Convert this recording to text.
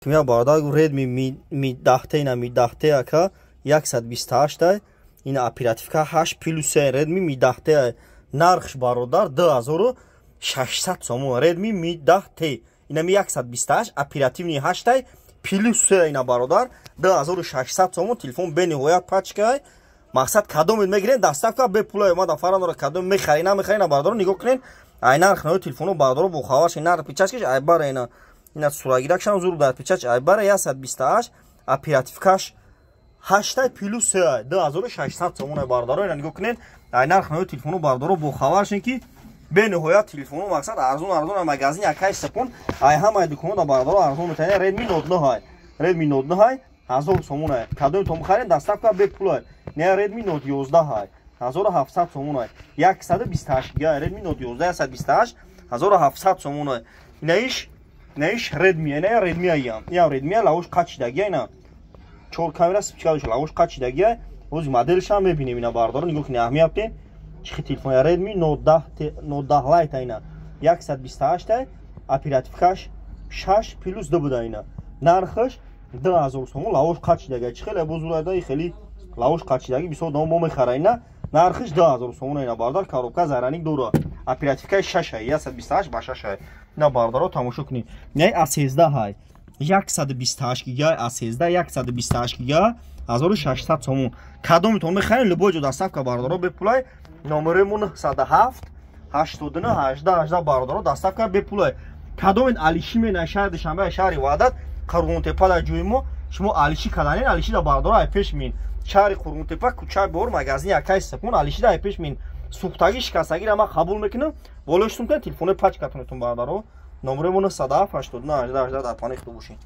Я бародар, Redmi Mi 10T, ина Mi 10T, ака, 128, ина оперативка 8 плюс Redmi Mi 10T, нархш, бародар, 2600 сомон. Redmi Mi 10T, ина ми 128, оперативный 8 плюс, ина, бародар, 2600 сомон. Телефон бениҳоят пачкай. Мақсад, кадомед мегирен, доставка бепула. Ма дафара кадом мехари, намехари, на, бародаро, нигоҳ кунен, ай нарх наи телефоно, бародаро, бохабар шин. Нарх печаткаш айбара, ина сурагиракшам зур дар печатш айбара. 128, оперативкаш 8 плюс 3, 2600 сомон, бародаро. Ина нигоҳ кунен, ай нарх наи телефоно, бародаро, бохабар шин, ки бениҳоят телефоно, мақсад, арзон арзон. Магазин якай секунд ай ҳамаи дуконо, бародаро, арзон метавонед. Redmi Note 9, Redmi Note 9 1000 сомон. Кадоми то мехарен, доставка бепула. Не, Redmi Note 11 1700 сомон, 128 гига. Redmi Note 11 128, 1700 сомон. Инаиш Redmi, ина Redmi аям, я Redmi лавош қачидагия. Ина чор камера спичка дошт, лавош қачидагия. Ози моделшам мебинем. Ина, бародаро, нигоҳ кунед, аҳамият бидем, чихи телефон. Redmi Note 10, Note 10 Lite, ина 128, оперативкаш 6 плюс 2 буда. Ина нархаш 2000 сомон. Лавош қачидагия, чи хеле бузурда, хеле лавош қачидаги, бисёр домо мо мехара. Ина нархиш 2000 сомон. Ина, бародар, коробка заряник дора, оперативкаи 6, 128 ба 6. Ина, бародаро, тамошо кунед, не, A13 ҳай, 128 гига, A13, 128 гига, 1600 сомон. Кадомитон мехарем, любой ҷо доставка, бародаро, бепулай. Номерои мо 907 89 18 18, бародаро, доставка бепулай. Кадомит алиши мена, шаҳри Душанбе, шаҳри Ваҳдат, Қурғонтепа, дар ҷои мо шумо алиши каданен, алиши да, бародаро, ай пеш мин. Шаҳри Қурғонтепа, кӯчаи Бор, магазин якай секунд, алиши да ай пеш мин. Сӯхтагӣ, шикастагиро ман қабул мекунам, болои шутум кунед, телефонои пачкатонетон, бародаро. Номерои мо 907 89 18 18. Дар паноҳи Худо бошед.